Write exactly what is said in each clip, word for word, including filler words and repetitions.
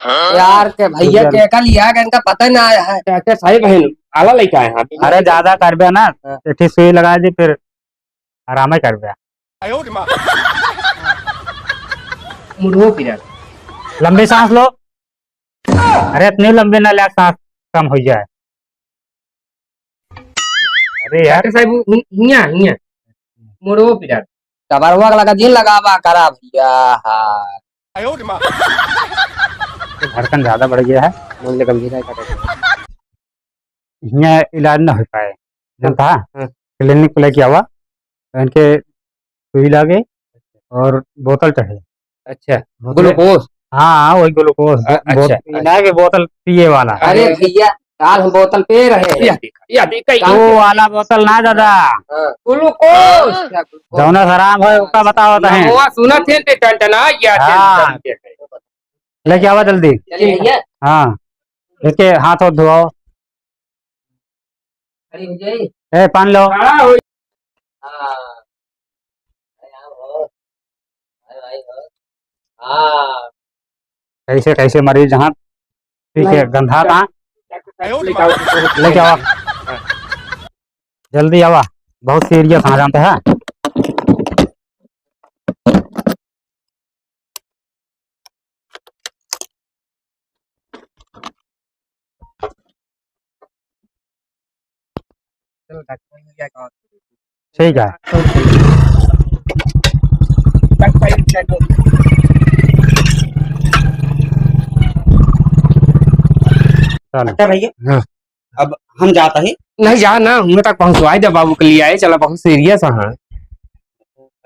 यार, के भैया के कल लिया गया, इनका पता ना आया है। अच्छा, अच्छा, सही बहन, आला लेके आए हैं। अरे, ज्यादा करबे ना, हाँ। एक ठे सुई लगा दी, फिर आराम ही करबे। मुड़ो फिर। लंबी सांस लो। अरे, इतनी लंबी ना ले, सांस कम हो जाए। अरे यार। डॉक्टर साहब, हि-, हियाँ, हियाँ। मोड़ो पिरात। कबरवा के लगा, जिन लगावा करा भैया, हाँ। ये धड़कन ज्यादा बढ़ गया है। मामले गंभीर है, क्या कहते हैं? हियाँ इलाज ना हो पाए, जानता है? हाँ। क्लिनिक पे लेके आवा, इनके सुई लागे और बोतल चढ़े। अच्छा, बोतल ग्लूकोज? हाँ, हाँ, वही ग्लूकोज। अ-, अच्छा, बोत-, अच्छा। ना कि बोतल पिए वाला। अरे भैया, काल हम बोतल पिए रहे हैं। या देखा, या देखा, काल वो वाला बोतल ना दादा। हाँ। ग्लूकोज। अच्छा, ग्लूकोज। जौना शराब है, ओका बतावत है। नमवा सुनत है, ते टनटना, या हाँ। टेंशन के है। लेके आवा जल्दी। चलिए भैया। हाँ, लेके हाथ और धोआओ। अरे हो जाई। ए, पान लो। हाँ, हो। हाँ। अरे आओ हो। अरे भाई हो। हाँ। कैसे, कैसे मरीज जहाँ ठीक है, नहीं। गंधा था। लेके आओ। जल्दी आवा, बहुत सीरियस हाँ जानते हैं। ठीक है। चलो। अच्छा भैया, हाँ। अब हम जाता ही। नहीं जा ना, हमें तक पहुँचवाई दे बाबू के लिए आए, चला बहुत सीरियस है।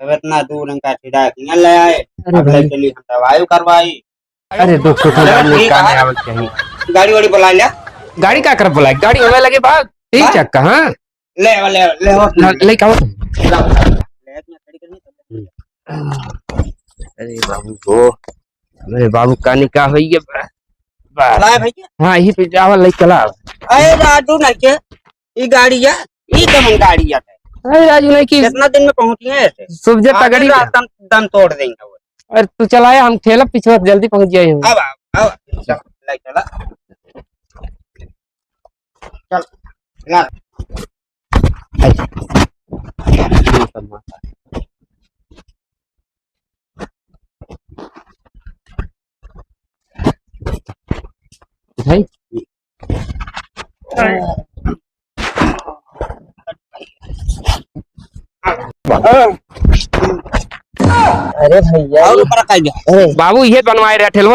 अब इतना दूर इनका सीधा यहाँ ले आए, अरे अब भाई। ले चली हम दवाई करवाई। अरे दुख सुख में चलो, आदमी ठीक काम है। में आवक चाहिए। गाड़ी वाड़ी बुला लिया। गाड़ी का कर बुलाई? गाड़ी हमें लगे बाग। ठीक हाँ? चक्का, हाँ? ले, ले, ले, ले, हाँ, ले। ले, का हो? ले, ले, ले, खड़ी करनी। अरे बाबू हो, मेरे बाबू का निकाह होई गया। बा-, बा-, लाए भैया। हाँ, यही पे जावा, ले चला। अरे राजू नहीं के, ई गाड़ी है, ई कमन गाड़ी है। अरे राजू नहीं की कितना दिन में पहुंची है ऐसे? सुबह जे आधे तगड़ी रात दम, दम तोड़ देंगे वो। अरे तू चलाया, हम ठेला पिछवा जल्दी पहुंच जाए हो। अब आओ, आओ, चल, ले चला। चल, ला। भाई। अरे भैया, और ऊपर का गया? अरे। बाबू, ये बनवाए रहे ठेलवा।